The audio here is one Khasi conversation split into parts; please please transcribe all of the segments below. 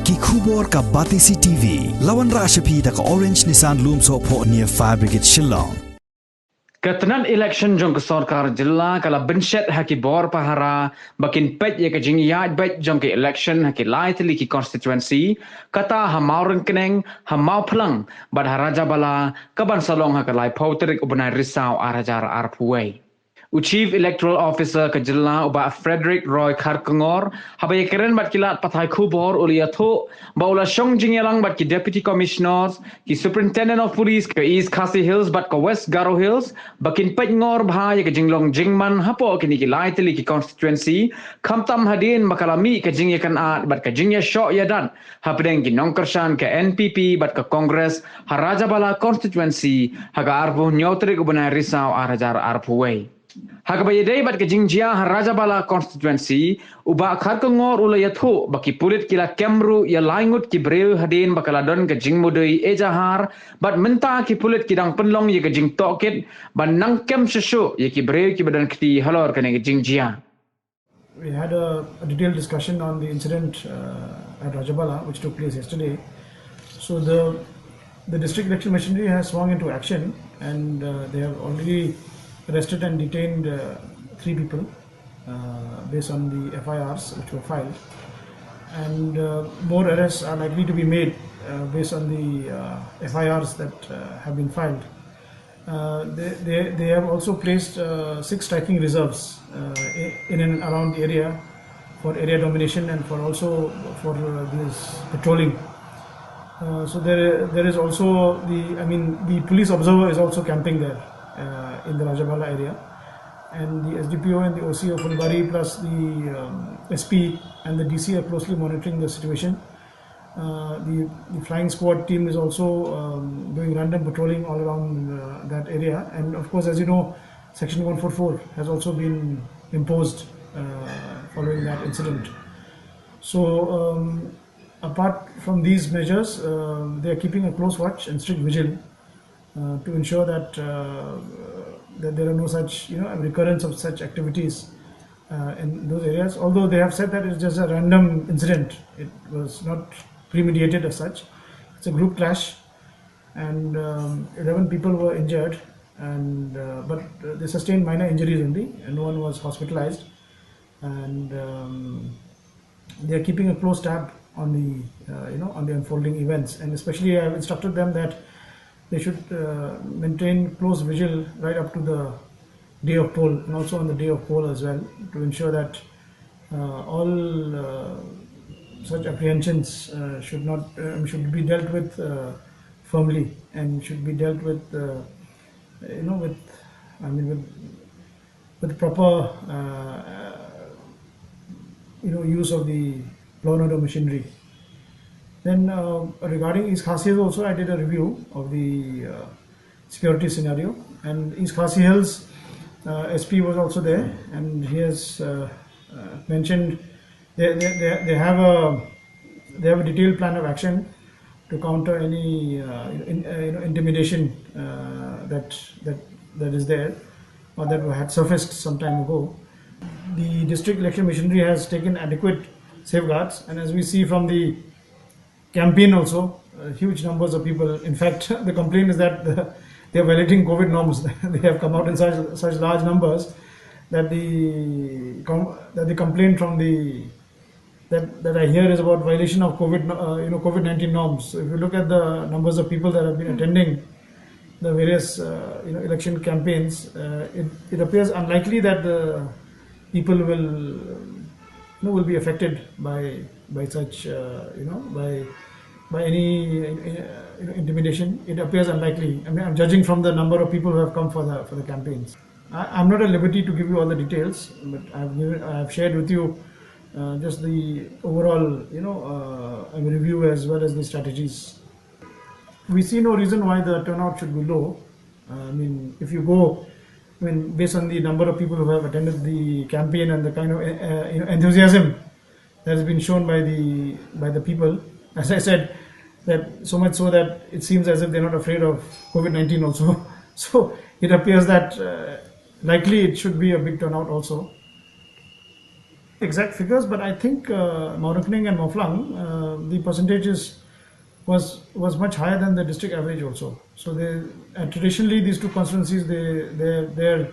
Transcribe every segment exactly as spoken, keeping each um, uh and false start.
Ki khubor ka Batesi T V. La wanrah sha phi da ka Orange Nissan Lumsohphoh near Fire Brigade Shillong. Ka tnat election jong ka sorkar jylla ka la bynshet ha ki bor pahara ba kin peit ïa ka jingïaid beit jong ka election ha ki lai tylli ki constituency, kata ha Mawryngkneng, ha Mawphlang bad ha Rajabala, ka ban sa long ha ka laiphew tarik u bnai Risaw ar hajar arphew wei. U Chief Electoral Officer ka jylla u Bah Frederick Roy Kharkongor, haba ïakren bad ki lad pathai khubor u la ïathuh ba u la shong jingïalang bad ki Deputy Commissioners, ki Superintendent of Police ka East Khasi Hills bad ka West Garo Hills, ba kin peit ngor bha ïa ka jinglong jingman hapoh kine ki lai tylli ki constituency, khamtam hadien ba ka la mih ka jingïakynad bad ka jingïashoh ïadat hapdeng ki nongkyrshan ka N P P bad ka Congress ha Rajabala constituency ha ka arphew hynñiew tarik u bnai Risaw ar hajar arphew wei. Ha kaba ïadei bad ka jingjia ha Rajabala constituency, u Bah Kharkongor u la ïathuh ba ki pulit ki la kem ruh ïa lai ngut ki briew hadien ba ka la don ka jingmudui ejahar, bad mynta ki pulit ki dang pynlong ïa ka jingtohkit ban nang kem shuh shuh ïa ki briew kiba don kti halor kane ka jingjia. We had a, a detailed discussion on the incident uh, at Rajabala, which took place yesterday. So the the district election machinery has swung into action, and uh, they have already arrested and detained uh, three people uh, based on the F I Rs which were filed, and uh, more arrests are likely to be made uh, based on the uh, F I Rs that uh, have been filed. Uh, they, they, they have also placed uh, six striking reserves uh, i- in and around the area for area domination and for also for uh, this patrolling. Uh, so there, there is also the, I mean, the police observer is also camping there uh, in the Rajabala area, and the S D P O and the O C of Phulbari plus the um, S P and the D C are closely monitoring the situation. Uh, the, the flying squad team is also um, doing random patrolling all around uh, that area. And of course, as you know, Section one forty-four has also been imposed uh, following that incident. So, um, apart from these measures, uh, they are keeping a close watch and strict vigil uh, to ensure that uh, that there are no such, you know, recurrence of such activities uh, in those areas. Although they have said that it's just a random incident, it was not premeditated as such. It's a group clash, and um, eleven people were injured, and uh, but uh, they sustained minor injuries only, and no one was hospitalized. And um, they are keeping a close tab on the uh, you know, on the unfolding events, and especially I have instructed them that they should uh, maintain close vigil right up to the day of poll and also on the day of poll as well, to ensure that uh, all uh, such apprehensions uh, should not uh, should be dealt with uh, firmly and should be dealt with uh, you know, with, I mean, with with proper uh, you know, use of the law and order machinery. Then uh, regarding East Khasi Hills also, I did a review of the uh, security scenario, and East Khasi Hills uh, S P was also there, and he has uh, uh, mentioned they, they, they, they have a they have a detailed plan of action to counter any uh, in, uh, you know, intimidation uh, that that that is there or that had surfaced some time ago. The district election machinery has taken adequate safeguards, and as we see from the campaign also, uh, huge numbers of people. In fact, the complaint is that the, they are violating COVID norms. They have come out in such such large numbers that the com- that the complaint from the that, that I hear is about violation of COVID, uh, you know, COVID nineteen norms. So if you look at the numbers of people that have been attending the various, uh, you know, election campaigns, uh, it, it appears unlikely that the people will, you know, will be affected by by such, uh, you know, by by any uh, you know, intimidation. It appears unlikely. I mean, I'm judging from the number of people who have come for the for the campaigns. I, I'm not at liberty to give you all the details, but I've given, I've shared with you uh, just the overall, you know, uh, I mean, review as well as the strategies. We see no reason why the turnout should be low. Uh, I mean, if you go, I mean, based on the number of people who have attended the campaign and the kind of uh, you know, enthusiasm that has been shown by the by the people, as I said, that so much so that it seems as if they're not afraid of COVID nineteen also. So it appears that uh, likely it should be a big turnout also. Exact figures, but I think uh, Mawryngkneng and Mawphlang, uh, the percentage is, was was much higher than the district average also. So they, uh, traditionally, these two constituencies, they their their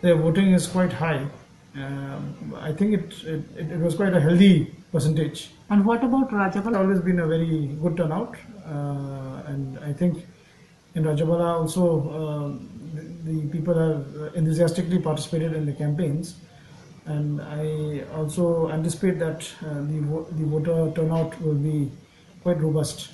their voting is quite high. Um, I think it, it it was quite a healthy percentage. And what about It's Rajabala? Always been a very good turnout, uh, and I think in Rajabala also, um, the, the people have enthusiastically participated in the campaigns, and I also anticipate that uh, the vo- the voter turnout will be quite robust.